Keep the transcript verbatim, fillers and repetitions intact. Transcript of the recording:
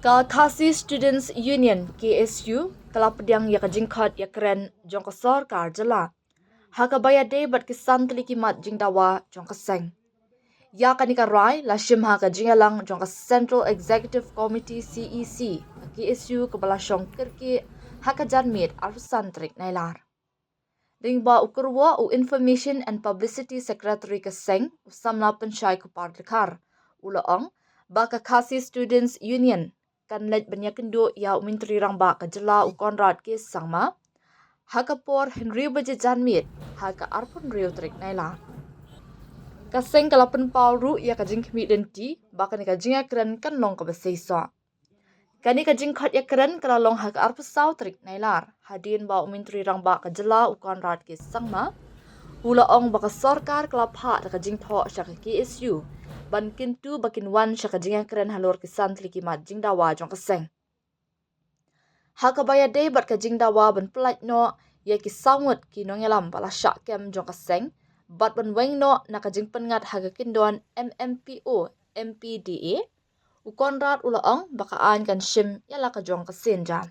Ka Khasi Students Union, K S U, ka la pdiang ïa ka jingkhot ïakren jong ka sorkar jylla ha kaba ïadei bad ki san tylli ki mat jingdawa jong ka seng. Ïa kane ka rai la shim ha ka jingïalang jong ka Central Executive Committee, C E C, ka K S U, kaba la shong kyrkieh ha ka janmiet arphew san tarik Nailar. Lyngba u kyrwoh u Information and Publicity Secretary ka seng, u samla Pynshai Kupar Dkhar, u la ong ba ka Khasi Students Union kan leit ban ïakynduh ïa u Myntri Rangbah ka jylla, u Conrad K Sangma, ha ka por hynriew baje janmiet ha ka arphew hynriew tarik Nailar. Ka seng ka la pynpaw ruh ïa ka jingkhmih lynti ba kane ka jingïakren kan long kaba seisoh. Kane ka jingkhot ïakren ka la long ha ka arphew saw tarik Nailar, hadien ba u Myntri Rangbah ka jylla, u Conrad K Sangma, u la ong ba ka sorkar ka la phah da ka jingthoh sha ka K S U ban kyntu ba kin wan sha ka jingïakren halor ki san tylli ki mat jingdawa jong ka seng. Ha kaba ïadei bad ka jingdawa ban pyllait noh ïa ki saw ngut ki nongïalam ba la shah kem jong ka seng bad ban weng noh na ka jingpynngat ha ka kyndon M M P O, M P D A, u Conrad u la ong ba ka aiñ kan shim ïa la ka jong ka sienjam.